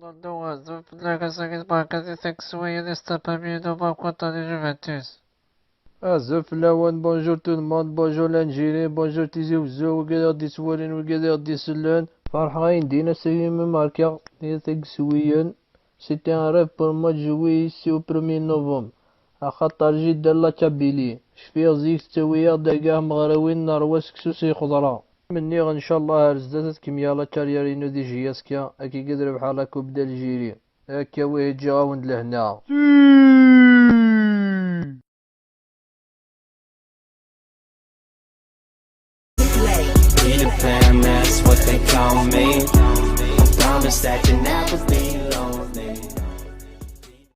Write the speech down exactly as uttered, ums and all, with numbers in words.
Azul fell-ak, ass-agi tbarek-as i Takeswiyin, i Stapamido, Bakuta di Juventus. Azul fell-awen, bonjour tout le monde, bonjour l'Algérie, bonjour Tizi Wezzu, wigad i ɣ-d-ittwalin, wigad i ɣ-d-isellen. Ferḥeɣ ayen din ass-agi mi merkeɣ di Takeswiyin. C'était un rêve pour moi de jouer ici au premier novembre. Axaṭer jidda n la Kabylie. Cfiɣ zik tettawi-yaɣ-d agah meɣrawin nerwa seksu s yexḍra. Menniɣ ncallah ar zdat ad kemmleɣ la carrière-inu di J S K, akken ad rebḥeɣ la Coupe d'Algérie. Akka wihi ǧǧiɣ-awen-d lehna. Peter Pan, that's what they call me. Promise that you'll never be